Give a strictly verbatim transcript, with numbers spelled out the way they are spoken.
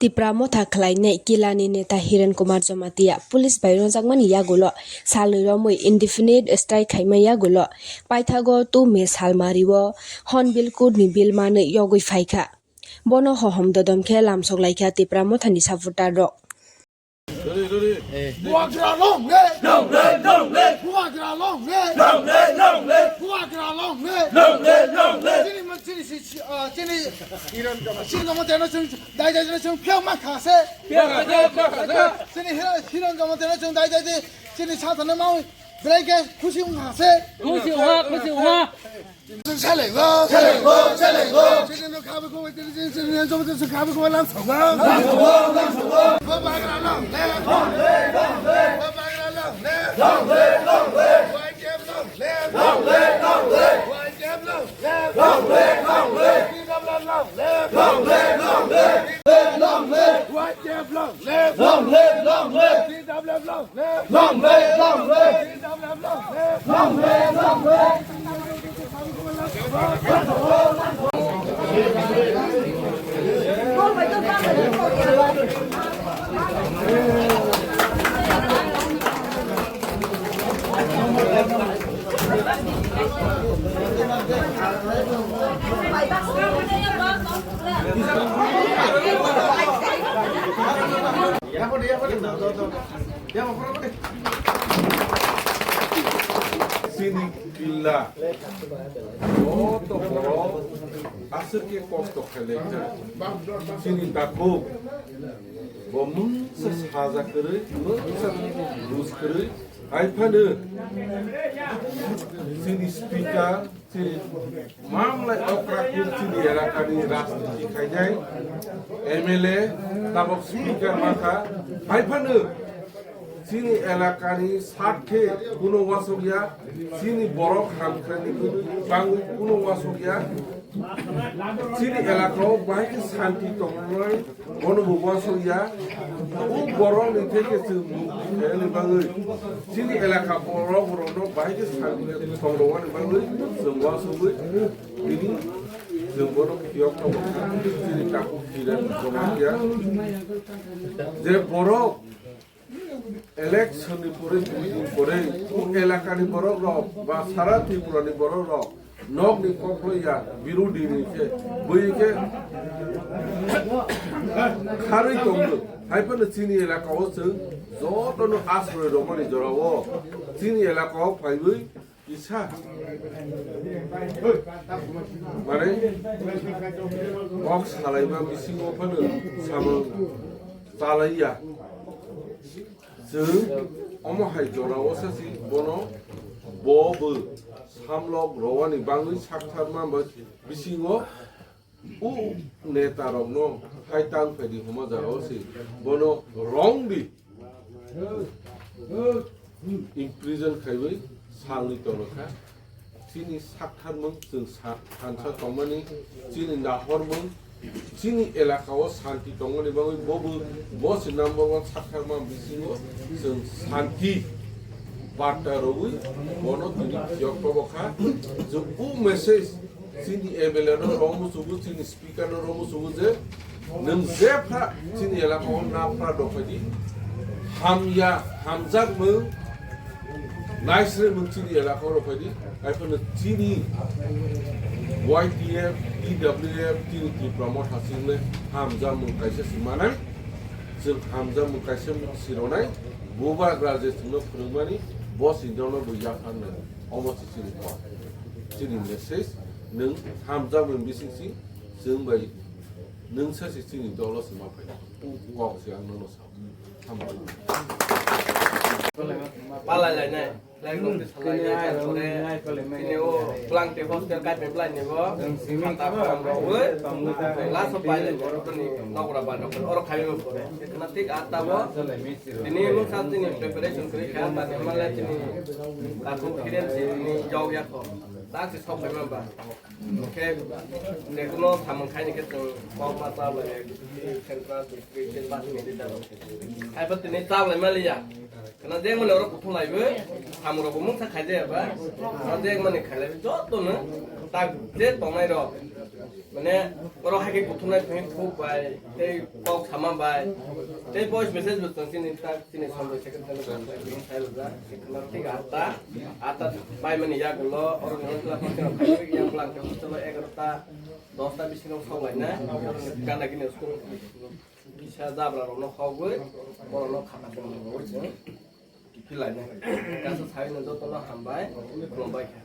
Tipra Motha khlainai Kilani neta Hiren Kumar Jamatia police bai rwjakmani yagulo salni romwi indefinite strike khaima yagulo paithago two May salmario Hornbill Court ni bill manwi yogwi phaikha. Bono hohom dodom khe lamsok laikha Tipra Mothani supporter rok. Bubagra long live! Long live, long live! Bubagra long live! Long live, long live! Bubagra long live! Long live, long live! Chini, chini, chini, ah, chini, chini kamo teno chini, dai, dai, dai, chini phiyok ma khase. Phiyok khase, phiyok khase. Chini hira, hira kamo teno chini, dai, dai, dai, chini sa thane mau, belai khe khusi wng khase. Khusi wng ha, khusi wng ha. Selengo, selengo, selengo. Selengo khabe ko, selengo khabe ko, lam sogo. Lam sogo, lam sogo. Bubagra long live! Long live, long live! Bubagra long live! Long live, long live! Y T F long live! Long live, long live! Y T F long live! Long live, long live! T W F long live! Long live, long live! Long live! Y T F long live! Long live, long live! T W F long live! Long live, long live! T W F long live! Long live, long live! Chini pila joto borok aswk khe kosto khailai kha. Chini takhuk bo mungsa saja kwrwi, mungsa bus kwrwi, hai phano chini speaker, chini mamlai okra khe chini elakani rajniti khainai M L A tabok speaker mankha, hai phano chini elakani sarthe kuno wasok ya, chini borok hamkrai ni bagwi kuno wasok ya, chini elakao bahai khe santi tongnai. Bono bo uansuk ya, o borok ni theke chwng mukti khaina ni bagwi, chini elaka borok rokno bahai khe sakni tong rwani bagwi chwng uansugwi tini chwng bono phiyok tongo. Chini takhuk Kiran Jamatia je borok election ni pore, dui din pore, o elaka ni borok rok ba sara Tripura ni borok rok nok ni kok rw ya, birodi ni khe, bui khe kharwi tongo. Hai phano chini elaka o chwng joto no asroi rwmani jora o chini elaka o phaiwi kisa, mane, kok salaiba bisingo phano samung chalai ya. Chwng omo hai jora o sasi bono bo bo samlok rwani bagwi sakthar ma ba bisingo o neta rokno hai tang phaidi homa jora o se bono wrongly imprison khaiwi salni tolokha. Chini saktharmung chwng sa-, thansa tongmani, chini nahormung, chini elaka o santi tongmani bagwi bobo, bo se number one saktharma bisingo chwng santi barta rwwi bono tini phiyok tobokha. Chwng o message chini M L A no rw muchungo, chini Speaker no rw muchungo je nwng je phra chini elaka o na phra dophaidi, hamya, hamjakmung, naisremung chini elaka o dophaidi, hai phano chini Y T F, T W F, chini Tipra Motha chini hamjakmung kaisa se manai, chwng hamjakmung kaisa se rwnai, bubagra je chwngno phwrwngmani, bo chini rokno bo yapharnai, omo se chini kok, chini message, nwng hamjakmung bising si, chwng bai Nwng sa se chini dolo se ma phai. Kok se ang nono sa. Hambai. Palai lai nai. Lai kok te salai nai, tar pore chini o blank te hostel kai pe blai ni bo. Khata kalam rok oi. Last of pai lai ni bo. Tini nokra ba nokra. Oro khai bo pore. Khna thik atta bo. Tini mung sa chini preparation kri kha ta ni ma lai chini. Takhuk khiren se tini jog ya kho. Ta se sok pai ma ba. Khe, je kuno samung khaini khe chwng kok ma chabai, central district, central district. Hai bo tini chabai maliya. Khna je mane oro kuthum laibo, Amrok bo mungsa khaijaya ba, sajak mani khailai joto no tak je tongnai rok, mane oro hai khe kuthumnai thwngwi thuk bai tei kok sama bai tei voice message bo chwng chini tak chini sambai secretary bo chwng sai rwjak, khwna thik atta, atta bai mani yagulo oro ni hostel hostel khaijak yang bwlang khe hostel egarota dosta bisingo sok lainai, gana gini school kisa jabra rokno hogwi borokno khata tongwi chwng. Kiphilai nai. Kaisa sai no joto no hambai, khulumbai kha.